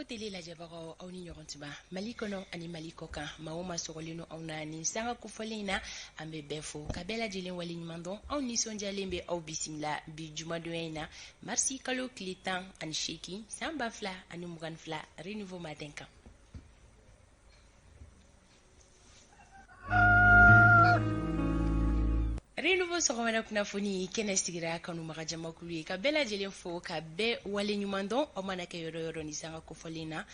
Renouveau Télé lajɛbagaw, aw ni ɲɔgɔn tuma Mali kɔnɔ ani Mali kɔ kan. Maa o maa sɔgɔlen don anw na nin sanga kofɔlen in na, an bɛ bɛɛ fo ka bɛɛ lajɛlen waleɲuman dɔn. Anw nisɔndiyalen bɛ aw bisimila bi jumadonya in na, marisi kalo tile 18, san 2022, Renouveau Matin kan. Renouveau sɔgɔmada kunnafoni kɛnɛ sigira kanubaga jamakulu ye ka bɛɛ lajɛlen fo ka bɛɛ wale ɲuman dɔn. Aw mana kɛ yɔrɔ yɔrɔ ni sanga kofɔlen na,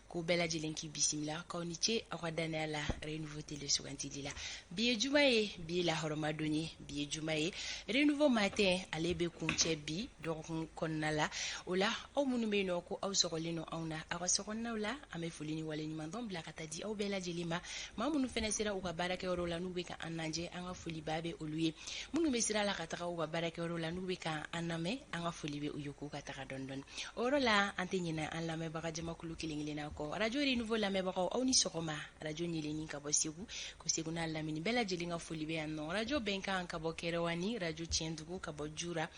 ko bɛɛ lajɛlen k'i bisimila, k'aw ni ce aw ka dannaya la Renouveau Télé sugantili la. Bi ye juma ye, bi ye lahɔrɔma don ye, bi ye juma ye. Renouveau Matin ale bɛ kuncɛ bi dɔgɔkun kɔnɔna la. O la, aw minnu bɛ yen nɔ ko aw sɔgɔlen don anw na aw ka sokɔnɔnaw la, an bɛ foli ni wale ɲuman dɔn bila ka taa di aw bɛɛ lajɛlen ma. Maa minnu fana sera u ka baarakɛyɔrɔ la n'u bɛ ka an lajɛ, an ka foliba bɛ olu ye. Minnu bɛ sira la ka taga u ka baarakɛyɔrɔ la n'u bɛ ka an lamɛn, an ka foli bɛ u ye k'u ka taga dɔɔni dɔɔni. O yɔrɔ la, an tɛ ɲinɛ an lamɛnbaga jamakulu kelen kelenna kɔ. Radio Renouveau lamɛnbagaw, aw ni sɔgɔma. Radio Ɲeleni ka bɔ Segu, ko Segu n'a lamini bɛɛ lajɛlen ka foli bɛ yan nɔ. Radio Bɛnkan ka bɔ Kɛrɛwani, Radio Tiɲɛdugu ka bɔ Jura,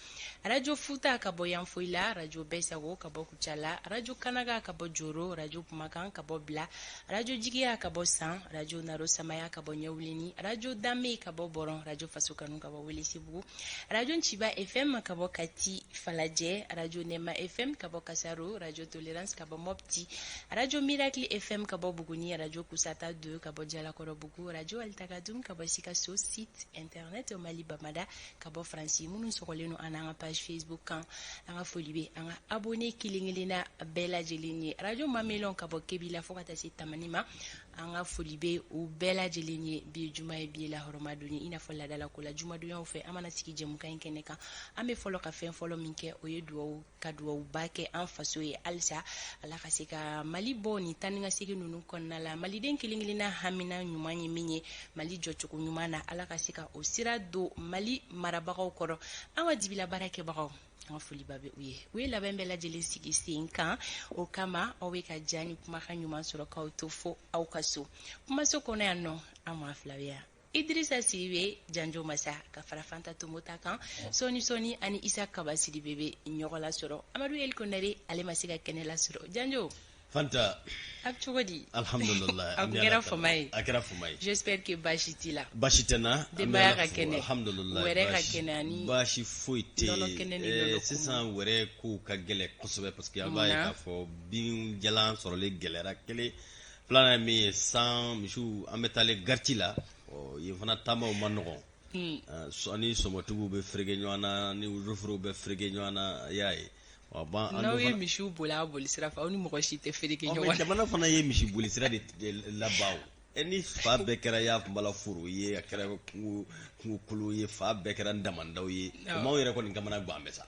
Radio Futa ka bɔ Yanfoyila, Radio Bɛsago ka bɔ Kucala, Radio Kanaga ka bɔ Joro, Radio Kumakan ka bɔ Bila, Radio Jigiya ka bɔ San, Radio Naro Samaya ka bɔ Ɲɛwuleni, Radio Danbe ka bɔ Bɔrɔn, Radio Faso Kanu ka bɔ Welesebugu, Radio Nciba FM ka bɔ Kati Falajɛ, Radio Nɛma FM ka bɔ Kasaro, Radio Tolérance ka bɔ Mopti, Radio Miracle FM ka bɔ Buguni, Radio Kusata 2 ka bɔ Jalakɔrɔbugu, Radio Altakadum ka bɔ Sikaso, site internet Mali Bamada ka bɔ Faransi. Minnu sɔgɔlen don an n'an ka page Facebook kan, an ka foli bɛ an ka abonné kelen kelenna bɛɛ lajɛlen ye. Radio Mamelon ka bɔ Kebila fo ka taa se Tamani ma, an ka foli bɛ u bɛɛ lajɛlen ye. Bi ye juma ye, bi ye lahɔrɔma don ye. I n'a fɔ laadala ko la, jumadonyaw fɛ, an mana sigi jɛmukan in kɛnɛ kan, an bɛ fɔlɔ ka fɛn fɔlɔ min kɛ, o ye duwawu, ka duwawuba kɛ an faso ye halisa Ala ka se ka Mali bɔ nin taa ni ka segin ninnu kɔnɔna la. Maliden kelen kelenna hamina ɲuman ye min ye Mali jɔcogo ɲuman na, Ala ka se ka o sira don Mali marabagaw kɔrɔ. An ka dibila baarakɛbagaw, an ka foliba bɛ u ye. U ye labɛn bɛɛ lajɛlen sigi sen kan, o kama aw bɛ ka ja ni kumakan ɲuman sɔrɔ k'aw to fo aw ka so. Kumaso kɔnɔ yan nɔ, an maa fila bɛ yan, Idrissa Sidibe Janjo Masa ka fara Fanta Tomota kan. Sɔɔni sɔɔni ani Isa Kaba Sidibe bɛ ɲɔgɔn lasɔrɔ. Amadu El Konare, ale ma se ka kɛnɛ lasɔrɔ. Janjo. Fanta. A bɛ cogo di? Alhamdulillah. A kun kɛra fama ye. A kɛra fama ye. J'espère que baasi t'i la. Baasi tɛ n na. Denbaya ka kɛnɛ? Alhamdulillah. Wɛrɛ ka kɛnɛ ani Baasi foyi tɛ. Nɔnɔ kɛnɛ ni nɔnɔ kumu. Sisan wɛrɛ kow ka gɛlɛn kosɛbɛ, parce que an b'a ye k'a fɔ bin jalan sɔrɔli gɛlɛyara. Kelen filanan ye min ye, san misiw an bɛ taalen gariti la, ɔ yen fana taamaw ma nɔgɔn. Ani sɔmɔtigiw bɛ fereke ɲɔgɔn na, ni wodoforow bɛ fereke ɲɔgɔn na, i y'a ye. N'aw ye misiw boli a boli sira fɛ, aw ni mɔgɔ si tɛ fereke ɲɔgɔn na. Jamana fana ye misi boli sira de laban. E ni fa bɛɛ kɛra y'a kunbala foro ye, a kɛra kungo kolo ye, fa bɛɛ kɛra damandaw ye, o m'anw yɛrɛ kɔni kamana gan bɛ sa.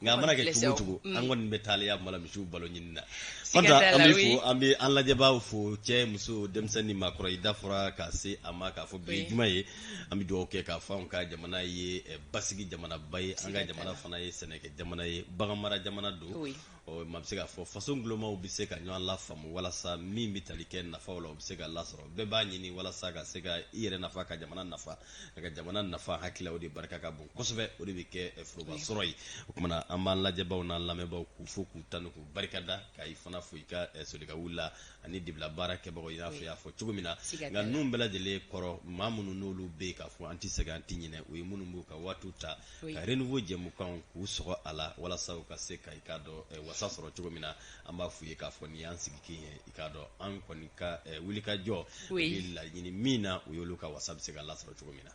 Nka a mana kɛ cogo o cogo, an kɔni bɛ taalen y'a kunbala misiw balo ɲini na. Fanta, an bɛ fo, an bɛ an lajɛbaaw fo, cɛ, muso, denmisɛnnin ni maakɔrɔ. I da fɔra ka se a ma k'a fɔ bi ye juma ye. An bɛ dugawu kɛ k'a fɔ anw ka jamana ye basigi jamanaba ye, an ka jamana fana ye sɛnɛkɛ jamana ye, baganmara jamana don. Ɔ maa bɛ se k'a fɔ faso kulomaw bɛ se ka ɲɔgɔn lafaamu walasa min bɛ tali kɛ nafaw la, o bɛ se ka lasɔrɔ. Bɛɛ b'a ɲini walasa ka se ka i yɛrɛ nafa, ka jamana nafa, ka jamana nafa hakili, o de barika ka bon kosɛbɛ, o de bɛ kɛ foroba sɔrɔ ye. O tuma na, an b'an lajɛbaaw n'an lamɛnbaaw k'u fo, k'u tanu, k'u barikada, ka i fana fo i ka soli ka wuli la ani dibila baara kɛbagaw, i n'a fɔ i y'a fɔ cogo min na. Nka ninnu bɛɛ lajɛlen kɔrɔ, maa minnu n'olu bɛ yen k'a fɔ an tɛ sɛgɛn, an tɛ ɲinɛ, o ye minnu b'u ka waatiw ta ka Renouveau jɛmukanw k'u sɔgɔ a la walasa u ka se ka i k'a dɔn wasa sɔrɔ cogo min na. An b'a f'u ye k'a fɔ nin y'an sigi kin ye, i k'a dɔn an kɔni ka wulikajɔ bɛ laɲini min na, o y'olu ka wasa bɛ se ka lasɔrɔ cogo min na.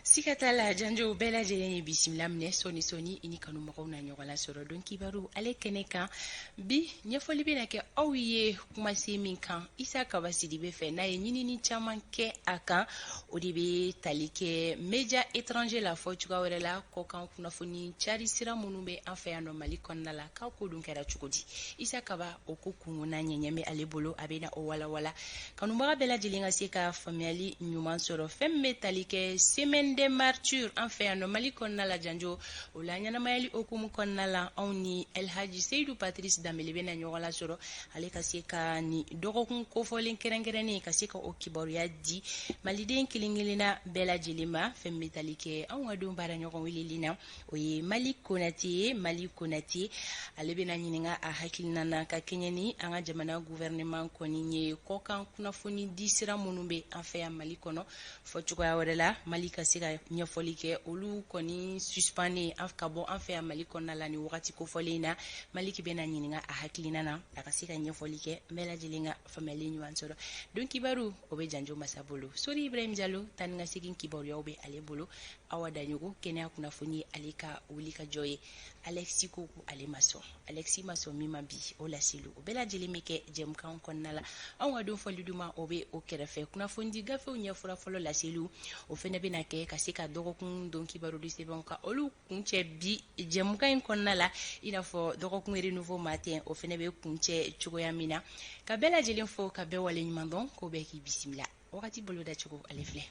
Siga t'a la, Janjo, bɛɛ lajɛlen ye bisimila minɛ. Sɔɔni sɔɔni i ni kanumɔgɔw na ɲɔgɔn lasɔrɔ don kibaru ale kɛnɛ kan. Bi ɲɛfɔli bɛna kɛ aw ye kumasen min kan Isa Kaba Sidibe fɛ, n'a ye ɲinini caman kɛ a kan, o de bɛ tali kɛ média étranger la, fɔ cogoya wɛrɛ la, kɔkan kunnafoni cari sira minnu bɛ an fɛ yan nɔ Mali kɔnɔna la, k'a ko dun kɛra cogo di. Isa Kaba, o ko kunkunna ɲɛɲɛ bɛ ale bolo, a bɛna o walawala kanubaga bɛɛ lajɛlen ka se ka faamuyali ɲuman sɔrɔ. Fɛn min bɛ tali kɛ semaine Semaine des martyrs an fɛ yan nɔ Mali kɔnɔna la janjo. O la ɲɛnamayali hukumu kɔnɔna la, anw ni Elhaji Seyidu Patrice Danbele bɛna ɲɔgɔn lasɔrɔ, ale ka se ka nin dɔgɔkun kofɔlen kɛrɛnkɛrɛnnen ka se ka o kibaruya di maliden kelen kelenna bɛɛ lajɛlen ma. Fɛn bɛ tali kɛ anw ka don baara ɲɔgɔn weleli na, o ye Mali Konate ye. Mali Konate, ale bɛna ɲininka a hakilina na ka kɛɲɛ ni an ka jamana gouvernement kɔni ye kɔkan kunnafoni di sira minnu bɛ an fɛ yan Mali kɔnɔ. Fɔ cogoya wɛrɛ la, Mali ka se ka ɲɛfɔli kɛ olu kɔni suspendé ka bɔ an fɛ yan Mali kɔnɔna la ni wagati kofɔlen in na. Maliki bɛna ɲininka a hakilina na, a ka se ka ɲɛfɔli kɛ, bɛɛ lajɛlen ka faamuyali ɲuman sɔrɔ. Don kibaru, o bɛ Janjo Masa bolo. Sori Ibrahim Jalo, taa ni ka segin kibaruyaw bɛ ale bolo. Awa Daɲogo, kɛnɛya kunnafoni ye ale ka wuli ka jɔ ye. Alexi ko ko ale ma sɔn, Alexi ma sɔn min ma bi, o laseli o bɛɛ lajɛlen bɛ kɛ jɛmukan kɔnɔna la. Anw ka don fɔli duman, o bɛ o kɛrɛfɛ. Kunnafonidi gafew ɲɛfura fɔlɔ laseliw, o fɛnɛ bɛna kɛ ka se ka dɔgɔkun don kibaru di sɛbɛnw ka olu kuncɛ bi jɛmukan in kɔnɔna la, i n'a fɔ dɔgɔkun Renouveau Matin, o fɛnɛ bɛ kuncɛ cogoya min na. Ka bɛɛ lajɛlen fo, ka bɛɛ waleɲuman dɔn, ko bɛɛ k'i bisimila. Wagati boloda cogo, ale filɛ.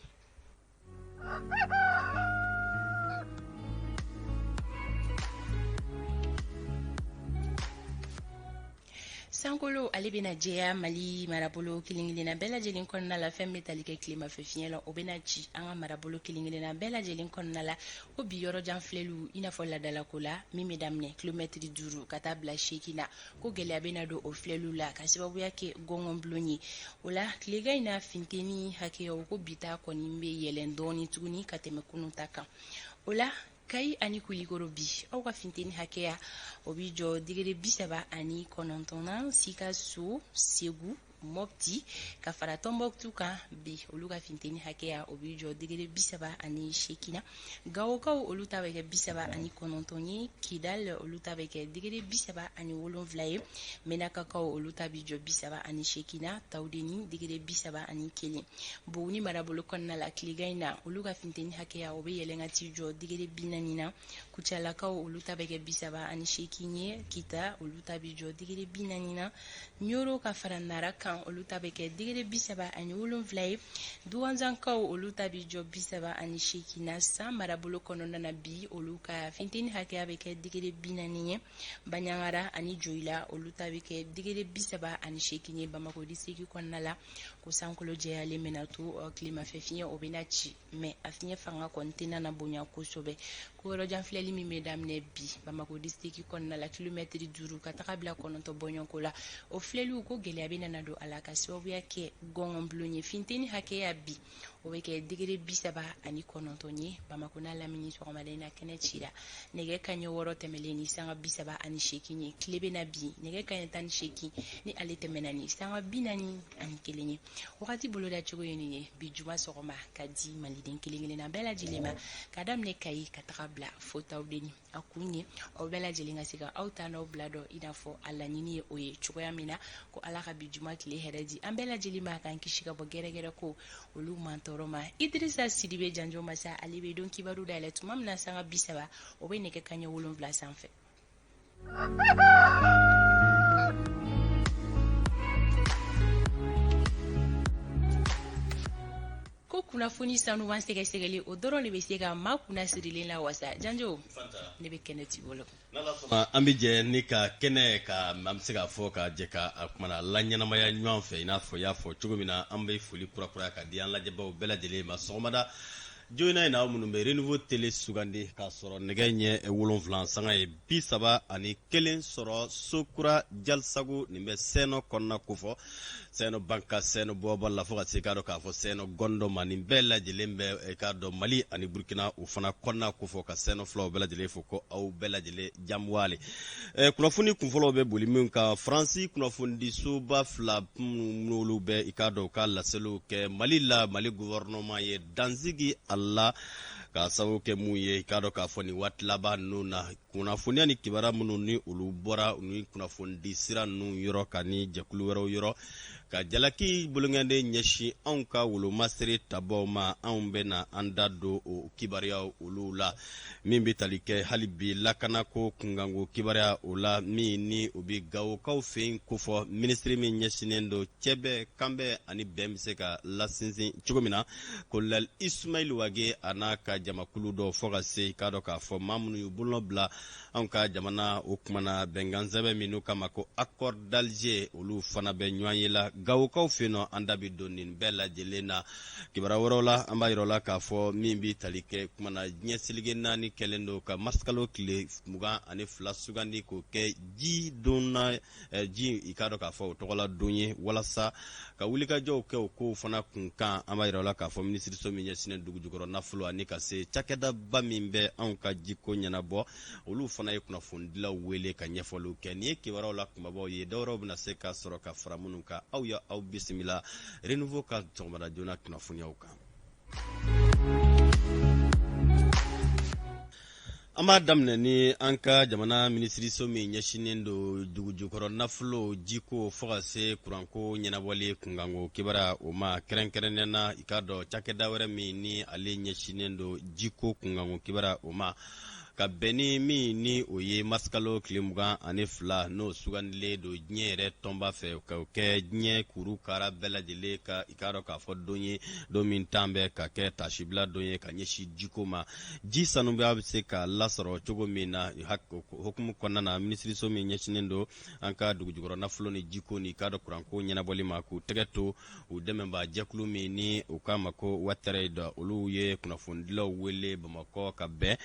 Sankolo, ale bɛna jɛya Mali marabolo kelen-kelenna bɛɛ lajɛlen kɔnɔna la. Fɛn bɛ tali kɛ tilemafɛ fiɲɛ la, o bɛna ci an ka marabolo kelen-kelenna bɛɛ lajɛlen kɔnɔna la. Ko bi yɔrɔjan filɛliw, i n'a fɔ ladalako la, min bɛ daminɛ kilomɛtiri 5 ka taa bila 8 na, ko gɛlɛya bɛna don o filɛliw la ka sababuya kɛ gɔngɔnbulon ye. O la tilegan in na, finteni hakɛyaw, ko bi ta kɔni bɛ yɛlɛn dɔɔni tuguni ka tɛmɛ kunun ta kan. O la Kayi ani Kulikoro, bi aw ka finteni hakɛya, o bi jɔ degré 39 na. Sikaso, Segu, Mɔpti ka fara Tɔnbɔkutu kan, bi olu ka finteni hakɛya, o bi jɔ degré 38 na. Gawokaw, olu ta bɛ kɛ 39 ye. Kidal, olu ta bɛ kɛ degré 37 ye. Menakakaw, olu ta bi jɔ 38 na. Tawudeni, degré 31. Buguni marabolo kɔnɔna la, tilegan in na, olu ka finteni hakɛya, o bɛ yɛlɛn ka t'i jɔ degré 40 na. Kucalakaw, olu ta bɛ kɛ 38 ye. Kita, olu ta bi jɔ degré 40 na. Ɲoro ka fara Nara kan, olu ta bɛ kɛ degré 37 ye. Duwanzankaw, olu ta bi jɔ 38 na. San marabolo kɔnɔna na, bi olu ka finteni hakɛya bɛ kɛ degré 40 ye. Baɲangara ani Joyila, olu ta bɛ kɛ degré 38 ye. Bamakɔ district kɔnɔna la, ko sankolo jɛyalen bɛna to, tilemafɛ fiɲɛ, o bɛna ci, mais a fiɲɛ fanga kɔni tɛna na bonya kosɛbɛ. Ko yɔrɔjan filɛli min bɛ daminɛ bi Bamakɔ district kɔnɔna la, kilomɛtiri 5 ka taga bila 9 bɔɲɔgɔnko la, o filɛliw, ko gɛlɛya bɛ nana don a la ka sababuya kɛ gɔngɔnbulon ye. Finteni hakɛya bi, o bɛ kɛ degré 39 ye. Bamakɔ n'a lamini, sɔgɔmada in na, kɛnɛ cira nɛgɛ kaɲɛ 6 tɛmɛlen ni sanga 38 ye. Tile bɛna bin nɛgɛ kaɲɛ 18 ni ale tɛmɛna ni sanga 41 ye. Wagati boloda cogo ye nin ye bi juma sɔgɔma ka di maliden kelen kelenna bɛɛ lajɛlen ma, ka daminɛ Kayi ka taga bila fo Tawudeni. A kun ye aw bɛɛ lajɛlen ka se ka aw ta n'aw bila dɔn, i n'a fɔ a laɲini ye o ye cogoya min na. Ko Ala ka bi juma tile hɛrɛ di an bɛɛ lajɛlen ma, k'an kisi ka bɔ gɛrɛgɛrɛ ko olu mantɔɔrɔ ma. Idirisa Sidibe Janjo Masa, ale bɛ don kibaru dayɛlɛ tuma min na, sanga 30, o bɛ nɛgɛ kaɲɛ 7 sanfɛ. Ko kunnafoni sanuman sɛgɛsɛgɛli, o dɔrɔn de bɛ se ka maa kunna sirilen la wasa. Janjo, ne bɛ kɛnɛ t'i bolo. An bɛ jɛ ni ka kɛnɛ ka, an bɛ se k'a fɔ ka jɛ ka a kumana la ɲɛnamaya ɲɔgɔn fɛ, i n'a fɔ i y'a fɔ cogo min na. An bɛ foli kurakuraya ka di an lajɛbaw bɛɛ lajɛlen ma sɔgɔmada joona in na, aw minnu bɛ Renouveau Télé sugandi, k'a sɔrɔ nɛgɛ ɲɛ 7 sanga ye 31 sɔrɔ. Sokura Jalisago, nin bɛ Sɛnɔ kɔnɔna kofɔ, Sɛnɔ Banka, Sɛnɔ Bɔbɔ la, fo ka se k'a dɔn k'a fɔ Sɛnɔ Gɔndɔ ma. Nin bɛɛ lajɛlen bɛ k'a dɔn Mali ani Burukina, o fana kɔnɔna kofɔ, ka Sɛnɔ filaw bɛɛ lajɛlen fo, ko aw bɛɛ lajɛlen jamuwale. Kunnafoni kunfɔlɔw bɛ boli min kan, Faransi kunnafonidisoba fila n'olu bɛ i k'a dɔn u ka laseliw kɛ Mali la, Mali gouvernement ye dansigi a la, k'a sababu kɛ mun ye? I k'a dɔn k'a fɔ nin waati laban ninnu na, Kunnafoniya ni kibaruya minnu ni olu bɔra ni kunnafonidi sira ninnu yɔrɔ ka ni jɛkulu wɛrɛw yɔrɔ ka jalaki bolonkɔnden ɲɛsin anw ka wolomasiri tabaw ma, anw bɛna an da don o kibaruyaw olu la min bɛ tali kɛ hali bi lakanako kunkanko kibaruya o la min ni o bɛ Gawokaw fɛ yen kofɔ. Minisiri min ɲɛsinnen don cɛbɛn, kanbɛn ani bɛn bɛ se ka lasinsin cogo min na, Kolonɛli Ismail Wage a n'a ka jamakulu dɔw fo ka se k'a dɔn k'a fɔ maa minnu y'u bolonɔ bila anw ka jamana o kumana bɛnkansɛbɛn min n'u k'a ma ko accord d'Alger, olu fana bɛ ɲɔgɔn ye la Gawokaw fɛ yen nɔ. An da bɛ don nin bɛɛ lajɛlen na. Kibaruya wɛrɛw la, an b'a yira la k'a fɔ min bɛ tali kɛ kumana diɲɛ seleke naani kɛlen don ka marisikalo tile 22 sugandi k'o kɛ ji don na, ji i k'a dɔn k'a fɔ o tɔgɔla don ye, walasa ka wulikajɔw kɛ o kow fana kunkan. An b'a yira la k'a fɔ minisiriso min ɲɛsinnen dugu jukɔrɔ nafolo ani ka se cakɛdaba min bɛ anw ka jiko ɲɛnabɔ, olu fana ye kunnafonidilaw wele ka ɲɛfɔliw kɛ. Nin ye kibaruyaw la kunbabaw ye, dɔwɛrɛw bɛna se ka sɔrɔ ka fara minnu kan. Aw ya aw bisimila Renouveau ka sɔgɔmada joona kunnafoniyaw kan. An b'a daminɛ ni an ka jamana minisiriso min ɲɛsinnen don dugujukɔrɔ nafolo, jiko fo ka se kuranko ɲɛnabɔli kunkanko kibaruya o ma, kɛrɛnkɛrɛnnenya na i k'a dɔn cakɛda wɛrɛ min ni ale ɲɛsinnen don jiko kunkanko kibaruya o ma, ka bɛn ni min ni o ye marisikalo tile 22 n'o sugandilen don diɲɛ yɛrɛ tɔnba fɛ ka kɛ diɲɛ kuru kara bɛɛ lajɛlen ka i k'a dɔn k'a fɔ don ye, don min tan bɛ ka kɛ tasibila don ye ka ɲɛsin jiko ma, ji sanuya bɛ se ka lasɔrɔ cogo min na. Hukumu kɔnɔna na, minisiriso min ɲɛsinnen don an ka dugujukɔrɔ nafolo ni jiko ni k'a dɔn kuranko ɲɛnabɔli ma, k'u tɛgɛ to u dɛmɛbaa jɛkulu min ni u k'a ma ko WaterAid, olu ye kunnafonidilaw wele Bamakɔ ka bɛn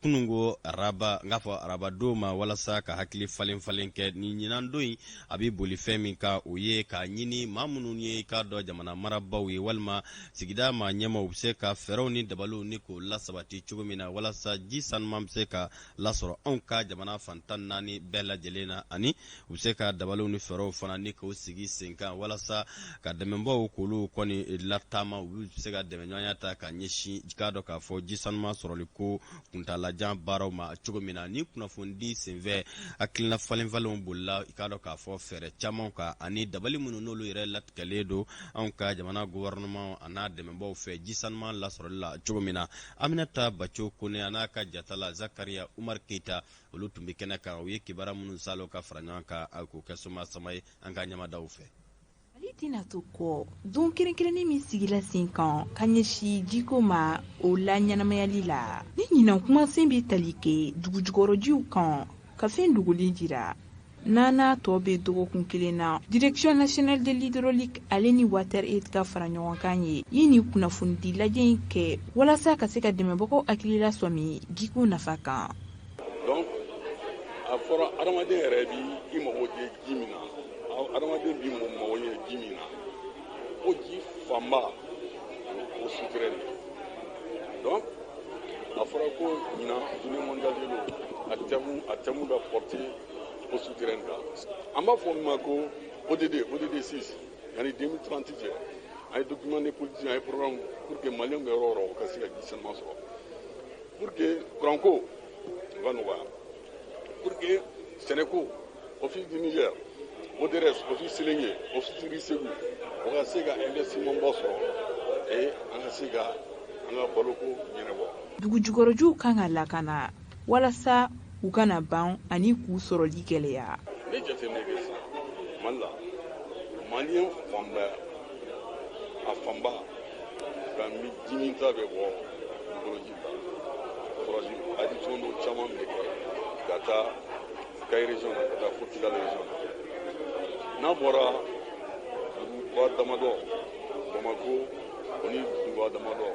kununko araba, n k'a fɔ arabadon ma, walasa ka hakili falen falen kɛ. Ni ɲinan don in a bɛ boli fɛn min kan, o ye k'a ɲini maa minnu ye i k'a dɔn jamana marabaaw ye walima sigida maa ɲɛmaaw bɛ se ka fɛɛrɛw ni dabaliw ni k'o lasabati cogo min na walasa ji sanuman bɛ se ka lasɔrɔ anw ka jamana fan 14 bɛɛ lajɛlen na, ani u bɛ se ka dabaliw ni fɛɛrɛw fana ni k'o sigi sen kan walasa ka dɛmɛbaaw k'olu kɔni lataama, u bɛ se ka dɛmɛɲɔgɔnya ta ka ɲɛsin k'a dɔn k'a fɔ ji sanuman sɔrɔli ko kuntaalajan baaraw ma cogo min na. Ni kunnafonidi senfɛ, hakilina falenfalenw bolila i k'a dɔn k'a fɔ fɛɛrɛ caman kan ani dabali minnu n'olu yɛrɛ latigɛlen don anw ka jamana gouvernement a n'a dɛmɛbaaw fɛ ji sanuman lasɔrɔli la cogo min na. Aminata Baco Kone a n'a ka jatala Zakariya Umar Keyita, olu tun bɛ kɛnɛ kan. U ye kibaruya minnu salo ka fara ɲɔgɔn kan k'o kɛ soma sama ye an ka ɲamadaw fɛ. Mali tɛna to kɔ don kɛrɛnkɛrɛnnen min sigila sen kan ka ɲɛsin jiko ma, o la ɲɛnamayali la. Ni ɲinan kumasen bɛ tali kɛ dugujukɔrɔjiw kan, ka fɛn dogolen jira n'a n'a tɔ bɛ dɔgɔkun kelen na, Direction nationale de l'hydraulique ale ni WaterAid ka fara ɲɔgɔn kan ye nin kunnafonidi lajɛ in kɛ walasa ka se ka dɛmɛbagaw hakilila sɔmi jiko nafa kan. Donc a fɔra adamaden yɛrɛ bi i mago jɛ ji min na, adamaden bi mago ɲɛ ji min na, o ji fanba o souterrain de. Donc a fɔra ko ɲinan journée mondiale de l'eau, a thème bɛ porter eau souterraine kan. An b'a fɔ min ma ko ODD, ODD 6, yanni 2030 cɛ. An ye document de politique, an ye programme pour que maliyɛnw bɛ yɔrɔ o yɔrɔ, u ka se ka ji sanuman sɔrɔ, pour que kuranko o ka nɔgɔya, pour que sɛnɛko, Office du Niger, ODRS, Office Sélingué, Office Ségou, o ka se ka investissement ba sɔrɔ et an ka se ka an ka baloko ɲɛnabɔ. Dugujukɔrɔjiw kan ka lakana walasa u kana ban ani k'u sɔrɔli gɛlɛya. Ne jateminɛ kɛ sisan Mali la, maliyɛn fanba, a fanba ka jiminta bɛ bɔ dugukoloji la, forage adduction dɔw caman bɛ kɛ ka taa Kayi région na, ka taa fo Kidal région na. N'a bɔra duguba damadɔ, Bamako o ni duguba damadɔ,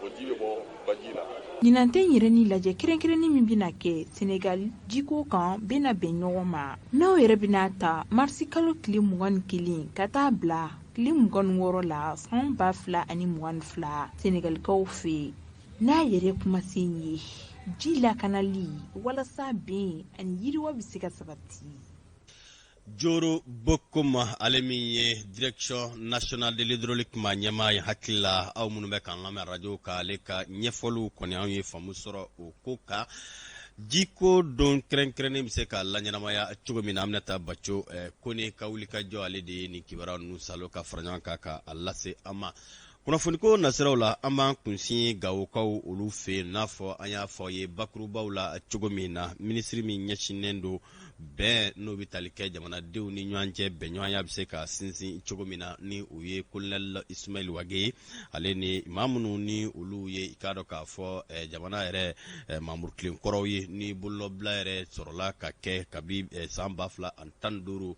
o ji bɛ bɔ baji la. Ɲinan tɛ yɛrɛ ni lajɛ kɛrɛnkɛrɛnnin min bɛna kɛ Senegal jiko kan bɛna bɛn ɲɔgɔn ma, n'aw yɛrɛ bɛna ta marisi kalo tile 21 ka taa bila tile 26 la san 2022 Senegalikaw fɛ yen, n'a yɛrɛ kumasen ye ji lakanali walasa bɛn ani yiriwa bɛ se ka sabati. Joro Bokoum, ale min ye Direction nationale de l'hydraulique ma ɲɛmaa ye, hakili la aw minnu bɛ k'an lamɛn arajo ka ale ka ɲɛfɔliw kɔni, anw ye faamu sɔrɔ o ko kan. Jiko don kɛrɛnkɛrɛnnen bɛ se ka laɲɛnamaya cogo min na, Aminata Baco Kone ka wulikajɔ, ale de ye nin kibaruya ninnu salo ka fara ɲɔgɔn kan ka a lase an ma. Kunnafoniko nasiraw la, an b'an kunsin Gawokaw olu fɛ yen. N'a fɔ an y'a fɔ aw ye bakurubaw la cogo min na, minisiri min ɲɛsinnen don bɛn, n'o bɛ tali kɛ jamanadenw ni ɲɔgɔn cɛ, bɛnɲɔgɔnya bɛ se ka sinsin cogo min na, ni o ye kolonɛli Ismail Wage ye, ale ni maa minnu ni olu ye, i k'a dɔn k'a fɔ jamana yɛrɛ mamuru tilen kɔrɔw ye, ni bolonɔbila yɛrɛ sɔrɔla ka kɛ kabi san 2015,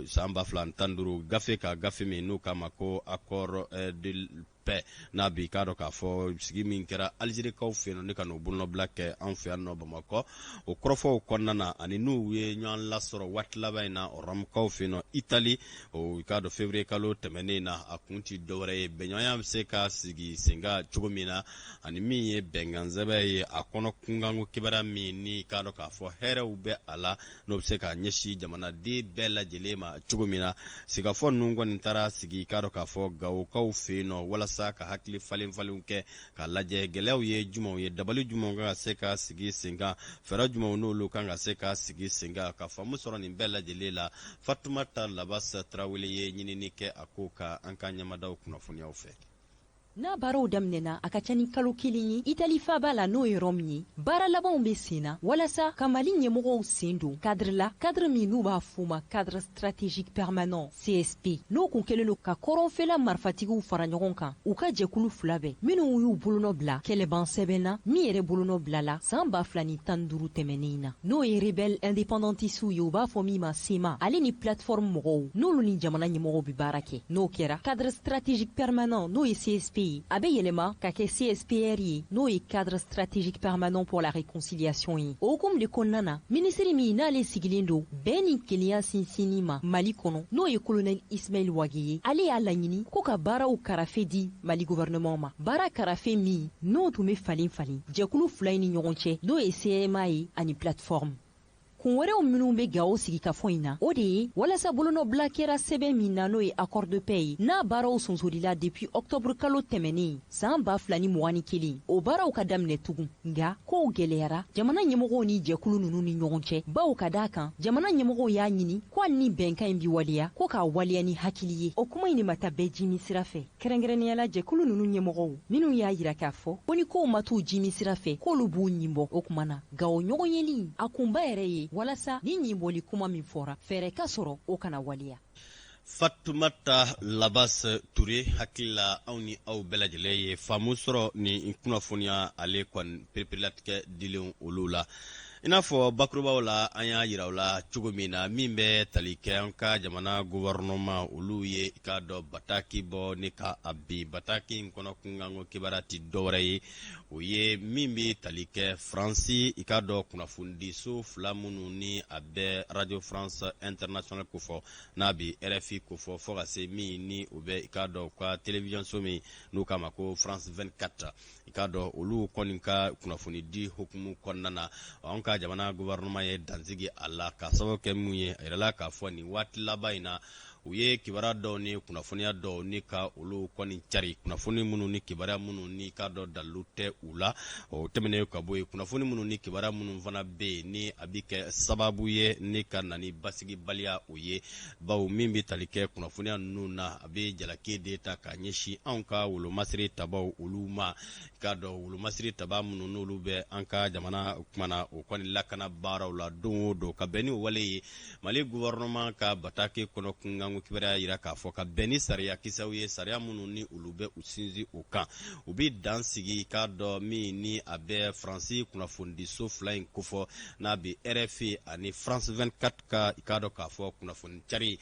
san 2015, gafe ka gafe min n'u k'a ma ko accord de paix, n'a bi k'a dɔn k'a fɔ sigi min kɛra Alizerikaw fɛ yen, ni ka n'o bolonɔbila kɛ anw fɛ yan nɔ Bamakɔ, o kɔrɔfɔw kɔnɔna na, ani n'u ye ɲɔgɔn lasɔrɔ waati laban in na Rɔmukaw fɛ yen nɔ Itali, o k'a dɔn février kalo tɛmɛnen na, a kun ti dɔwɛrɛ ye bɛnɲɔgɔnya bɛ se ka sigi sen kan cogo min na, ani min ye bɛnkansɛbɛn ye, a kɔnɔ kunkanko kibaruya min ni k'a dɔn k'a fɔ hɛrɛw bɛ a la, n'o bɛ se ka ɲɛsin jamanaden bɛɛ lajɛlen ma cogo min na. Sigikafɔ ninnu kɔni taara sigi, k'a dɔn k'a fɔ Gawokaw fɛ yen nɔ, walasa ka hakili falen falenw kɛ k'a lajɛ gɛlɛyaw ye jumɛnw ye, dabali jumɛnw kan ka se ka sigi sen kan, fɛɛrɛ jumɛnw n'olu kan ka se ka sigi sen kan, ka faamu sɔrɔ nin bɛɛ lajɛlen la. Fatumata Labasa Tarawele ye ɲinini kɛ a ko kan an ka ɲɛmadaw kunnafoniyaw fɛ. N'a baaraw daminɛna a ka ca ni kalo kelen ye Itali faaba la, n'o ye Rɔmu ye, baara labanw bɛ sen na walasa ka Mali ɲɛmɔgɔw sen don cadre la, cadre min n'u b'a f'o ma cadre stratégique permanent, CSP, n'o kun kɛlen don ka kɔrɔnfɛla marifatigiw fara ɲɔgɔn kan, u ka jɛkulu fila bɛɛ minnu y'u bolonɔ bila kɛlɛban sɛbɛn na, min yɛrɛ bolonɔ bilala san 2015 tɛmɛnen na, n'o ye rebelle indépendantisiw ye, u b'a fɔ min ma CMA, ale ni plateforme mɔgɔw, n'olu ni jamana ɲɛmɔgɔw bɛ baara kɛ. N'o kɛra, cadre stratégique permanent, n'o ye CSP ye, a bɛ yɛlɛma ka kɛ CSPR ye, n'o ye cadre stratégique permanent pour la réconciliation ye. O hukumu de kɔnɔna na, minisiri min n'ale sigilen don bɛn ni kelenya sinsinni ma Mali kɔnɔ, n'o ye colonel Ismail Wage ye, ale y'a laɲini ko ka baaraw karafe di Mali gouvernement ma, baara karafe min n'o tun bɛ falen falen jɛkulu fila in ni ɲɔgɔn cɛ, n'o ye CMA ye ani plateforme. Kun wɛrɛw minnu bɛ Gawo sigikafɔ in na, o de ye walasa bolonɔbila kɛra sɛbɛn min na, n'o ye accord de paix ye, n'a baaraw sonsorila depuis octobre kalo tɛmɛnen san 2021, o baaraw ka daminɛ tugun. Nga kow gwɛlɛyara jamana ɲɛmɔgɔw ni jɛkulu nunu ni ɲɔgɔn cɛ, baw ka daa kan jamana ɲɛmɔgɔw y'a ɲini ko hali ni bɛnkan in bi waleya, ko k'a waleya ni hakili ye. O kuma in de ma taa bɛɛ jimi sira fɛ, kɛrɛnkɛrɛnnenya la jɛkulu nunu ɲɛmɔgɔw minnu y'a yira k'a fɔ ko ni kow ma t'u jimi sira fɛ, k'olu b'u ɲin bɔ. O kuma na, Gawo ɲɔgɔn yeli a kunba yɛrɛ ye walasa ni ɲinbɔli kuma min fɔra, fɛɛrɛ ka sɔrɔ o kana waleya. Fatumata Labas Ture, hakili la anw ni aw bɛɛ lajɛlen ye faamu sɔrɔ ni kunnafoniya ale kɔni pereperelatigɛ dilenw olu la. I n'a fɔ bakurubaw la an y'a yira u la cogo min na, min bɛ tali kɛ an ka jamana gouvernement, olu ye i k'a dɔn bataki bɔ ni ka a bi bataki in kɔnɔ kunkanko kibaruya ti dɔwɛrɛ ye, o ye min bɛ tali kɛ Faransi, i k'a dɔn kunnafonidiso fila minnu ni a bɛ Radio France International kofɔ, n'a bɛ RFI kofɔ, fo ka se min ni o bɛ i k'a dɔn u ka télévision so min n'u k'a ma ko France 24, i k'a dɔn olu kɔni ka kunnafonidi hukumu kɔnɔna na, an ka jamana gouvernement ye dansigi a la ka sababu kɛ mun ye. A yirala k'a fɔ nin waati laban in na, u ye kibaruya dɔw ni kunnafoniya dɔw ni ka olu kɔni cari, kunnafoni minnu ni kibaruya minnu ni k'a dɔn dalilu tɛ u la. O tɛmɛnen ka bɔ yen, kunnafoni minnu ni kibaruya minnu fana bɛ yen ni a bɛ kɛ sababu ye ni ka na ni basigibaliya o ye, bawo min bɛ tali kɛ kunnafoniya ninnu na, a bɛ jalaki de ta k'a ɲɛsin anw ka wolomasiri tabaw olu ma, k'a dɔn wolomasiri taba minnu n'olu bɛ an ka jamana kumana o kɔni lakana baaraw la don o don. Ka bɛn ni o wale ye, Mali gouvernement ka bataki kɔnɔ kunkanko kibaruya yira k'a fɔ ka bɛn ni sariya kisɛw ye, sariya minnu ni olu bɛ u sinsin o kan, u bɛ dan sigi k'a dɔn min ni a bɛ Faransi kunnafonidiso fila in kofɔ, n'a bɛ RFI ani France 24 ka i k'a dɔn k'a fɔ kunnafoni cari,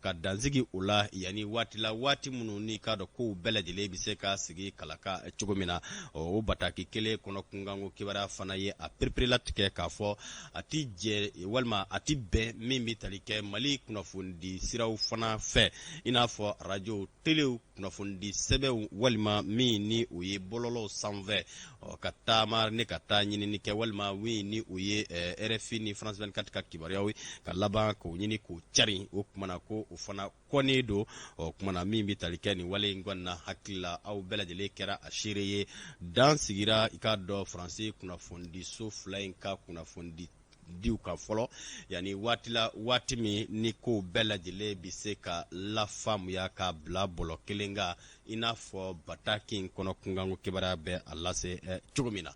ka dansigi o la yanni waati la, waati minnu ni k'a dɔn kow bɛɛ lajɛlen bɛ se ka sigi kalaka cogo min na. O bataki kelen kɔnɔ kunkanko kibaruya fana ye a pereperelatigɛ k'a fɔ a ti jɛ walima a ti bɛn min bɛ tali kɛ Mali kunnafonidi siraw fana fana fɛ, i n'a fɔ arajow, telew, kunnafonidi sɛbɛnw, walima min ni o ye bɔlɔlɔw sanfɛ ka taama ne ka taa ɲinini kɛ, walima min ni o ye RFI ni France 24 ka kibaruyaw ye, ka laban k'o ɲini k'o cari. O tuma na ko o fana kɔnnen don. O tuma na min bɛ tali kɛ nin wale in kɔni na, hakili la aw bɛɛ lajɛlen kɛra a seere ye, dan sigira i k'a dɔn Faransi kunnafonidiso fila in ka kunnafonidi diw kan fɔlɔ, yanni waati la, waati min ni kow bɛɛ lajɛlen bɛ se ka lafaamuya ka bila bɔlɔ kelen kan, i n'a fɔ bataki in kɔnɔ kunkanko kibaruya bɛ a lase cogo min na.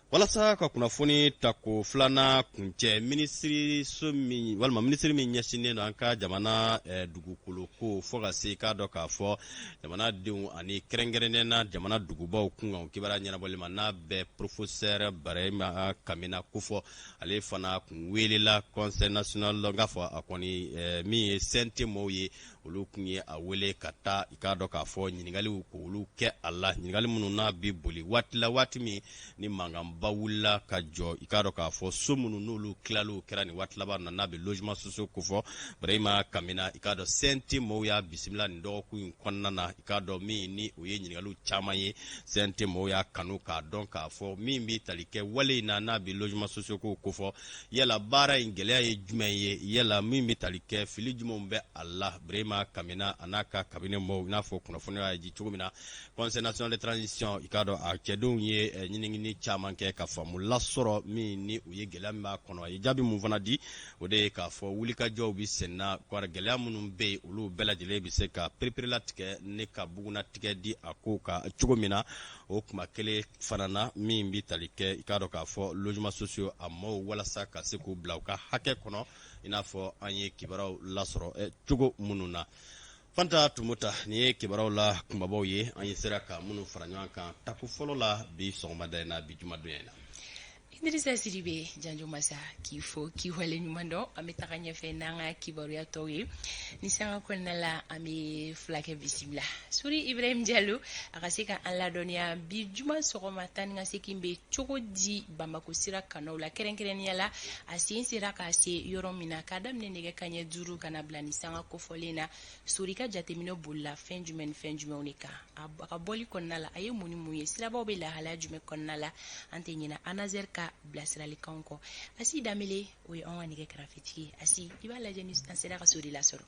Walasa ka kunnafoni tako filanan kuncɛ, minisiriso min walima minisiri min ɲɛsinnen don an ka jamana dugukolo ko, fo ka se k'a dɔn k'a fɔ jamanadenw ani kɛrɛnkɛrɛnnen na jamana dugubaw kunkan kibaruya ɲɛnabɔli ma, n'a bɛ professeur Barahima Kamina kofɔ, ale fana kun welela Conseil national. N k'a fɔ a kɔni min ye CNT mɔɔw ye, olu kun ye a wele ka taa i k'a dɔn k'a fɔ ɲininkaliw k'olu kɛ a la, ɲininkali minnu n'a bɛ boli waati la, waati min ni mankanba wulila ka jɔ i k'a dɔn k'a fɔ so minnu n'olu tilaliw kɛra nin waati laban na, n'a bɛ logement sociaux kofɔ. Barahima Kamina, i k'a dɔn CNT mɔɔw y'a bisimila nin dɔgɔkun in kɔnɔna na, i k'a dɔn min ni o ye ɲininkaliw caman ye. CNT mɔɔw y'a kanu k'a dɔn k'a fɔ min bɛ tali kɛ wale in na, n'a bɛ logement sociaux ko kofɔ, yala baara in gɛlɛya ye jumɛn ye, yala min bɛ tali kɛ fili jumɛnw bɛ a la. Barahima Kamina a n'a ka kabine mɔɔw, i n'a fɔ kunnafoni y'a ji cogo min na, Conseil national de transition, i k'a dɔn a cɛdenw ye ɲinini caman kɛ ka faamu lasɔrɔ min ni u ye gɛlɛya min b'a kɔnɔ. A ye jaabi mun fana di, o de ye k'a fɔ wulikajɔw bɛ senna, gɛlɛya minnu bɛ yen, olu bɛɛ lajɛlen bɛ se ka pereperelatigɛ ne ka bugunnatigɛ di a ko kan cogo min na. O kuma kelen fana na, min bɛ tali kɛ i k'a dɔn k'a fɔ logement sociaux a maaw, walasa ka se k'u bila u ka hakɛ kɔnɔ, i n'a fɔ an ye kibaruyaw lasɔrɔ cogo minnu na. Fanta Tumuta, nin ye kibaruyaw la kunbabaw ye an ye sera ka minnu fara ɲɔgɔn kan tako fɔlɔ la bi sɔgɔmada in na, bi jumadonya in na. Idrissa Sidibe Janjo Masa, k'i fo k'i wale ɲuman dɔn. An bɛ taga ɲɛfɛ n'an ka kibaruya tɔw ye ni sanga kɔnɔna la. An bɛ fulakɛ bisimila, Sori Ibrahim Jalo, a ka se ka an ladɔnniya bi juma sɔgɔma taa ni ka segin bɛ cogo di Bamako sira kanaw la, kɛrɛnkɛrɛnnenya la a sen sera ka se yɔrɔ min na k'a daminɛ nɛgɛ kaɲɛ 5 ka na bila ni sanga kofɔlen na. Sori ka jateminɛ bolila fɛn jumɛn ni fɛn jumɛnw de kan? A ka bɔli kɔnɔna la, a ye mun ni mun ye? Sirabaw bɛ lahalaya jumɛn kɔnɔna la? An tɛ ɲinɛ ANASER ka bilasiralikanw kɔ. Asi Danbele, o ye anw ka nɛgɛ karafetigi ye. Asi, i b'a lajɛ ni an sera ka Sori lasɔrɔ.